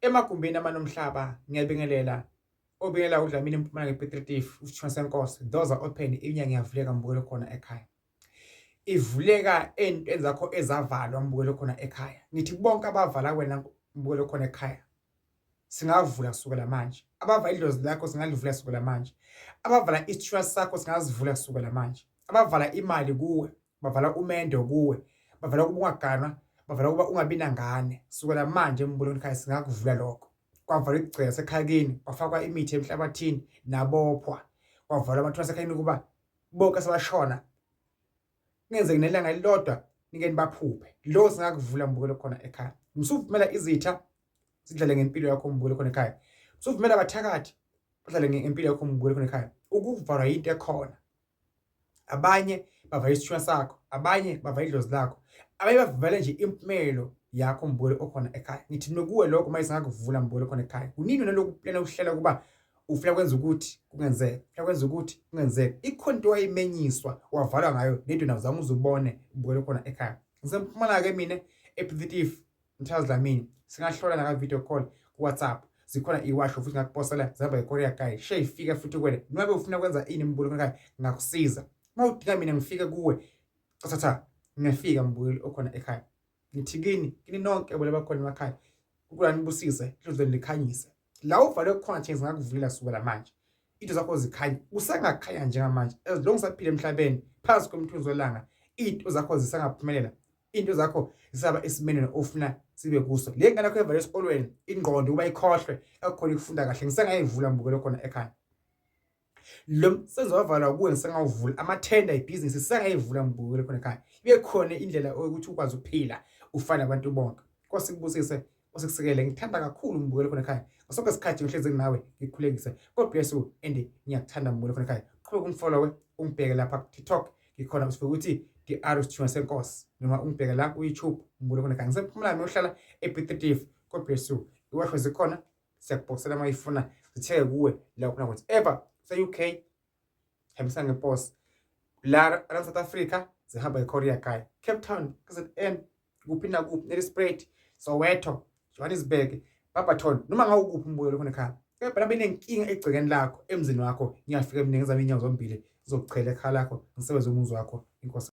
Emagumbini amanomhlaba ngiyabingelela obingelela uDlamini eMpumalanga ePiet Retief usithunywa senkosi doors are open iminyango iyavuleka mbukelo khona ekhaya. Ivuleka entweni zakho ezavalwa mbukelo khona ekhaya. Ngithi bonke abavala wena mbukelo khona ekhaya singavula kusukela manje. Abavala idlozi lakho singalivula kusukela manje. Abavala isithunywa sakho singazivula kusukela manje. Abavala imali kuwe bavala umendo kuwe bavala ukuba ungaganwa bavala ukuba ungabi nangane sukela manje embulweni ekhaya singakuvula lokho kwavalwa igceke sekhaya kini kwafakwa imithi emhlabathini nabophwa kwavalwa amathuna asekhayeni ukuba bonke sebashona kungenzeki nelanga elilodwa nike nibaphuphe lo singakuvula mbukelo khona ekhaya msuvumela izitha zidlale ngempilo yakho mbukelo khona ekhaya msuvumela abathakathi badlale ngempilo yakho mbukelo khona ekhaya ukuvalwa yinto ekhona Abanye bava isithunywa sakho, abanye bava idlozi lakho, abanye bavale nje impumelo yakho mbukeli okhona ekhaya. Ngithi nokuwe lokho uma singakuvula mbukeli okhona ekhaya. Kunini wena lokhu plana uhlela ukuba ufuna kwenza ukuthi kungenzeka, ufuna kwenza ukuthi kungenzeka. Ikhona into wayimenyiswa wavalwa ngayo lento nawuzange uzubone mbukeli okhona ekhaya. Ngisempumalanga ke mina ePiet Mthazi Dlamini singahlola naka video call ku WhatsApp zikhona iwasho futhi ngakuposela zihamba iKorea guy she ifika futhi kwele noma ufuna kwenza ini mbulo ekhaya ngakusiza uma udinga mina ngifike kuwe thatha ngiyafika mbukeli okhona ekhaya ngithi kini kini nonke bole bakhona emakhaya uNkulunkulu anibusise inhliziyo likhanyise la uvalwe khona thina singakuvulela sukela manje into zakho zikhanye usengakhanya njengamanje as long usaphila emhlabeni phansi komthunzi welanga into zakho zisangaphumelela into zakho zisaba esimeni ofuna sibe kuso le ngane yakho evale esikolweni ingqondo ukuba ikhohlwe akukhona ukufunda kahle ngisengayivula mbukelo khona ekhaya lo msebenzi wavalwa kuwe ngisengawuvula amathenda ibhizinisi sengayivula mbukelo khona ekhaya ibe khona indlela yokuthi ukwazi ukuphila ufane nabantu bonke Nkosi kubusise usikusekele ngithanda kakhulu mbukelo khona ekhaya ngasonke isikhathi ngihlezi nginawe ngikhulekise God bless you and ngiyakuthanda mbukelo khona ekhaya qhubeka ungifollowe ungibheke lapha ku TikTok ngikhona usifike ukuthi DR Sithunywa Senkosi noma ungibheke la ku YouTube mbukelo khona ekhaya ngisemphumela ngiyohlala ePiet Retief God bless you iwasho zikhona siyakubhokisela uma ifuna zitheke kuwe la ufuna ukuthi ever se-UK hambisa ngeposi la la South Africa zihamba eKorea guy Cape Town KZN kuphi nakuphi Nelspruit Soweto Johannesburg Barberton noma ngawukuphi umbukelo khona ekhaya kepha nabe nenkinga egcekeni lakho emzini wakho ngiyafika mina ngizama inyawo zombili zizokuchela ekhaya lakho ngisebenze umuzi wakho inkosi.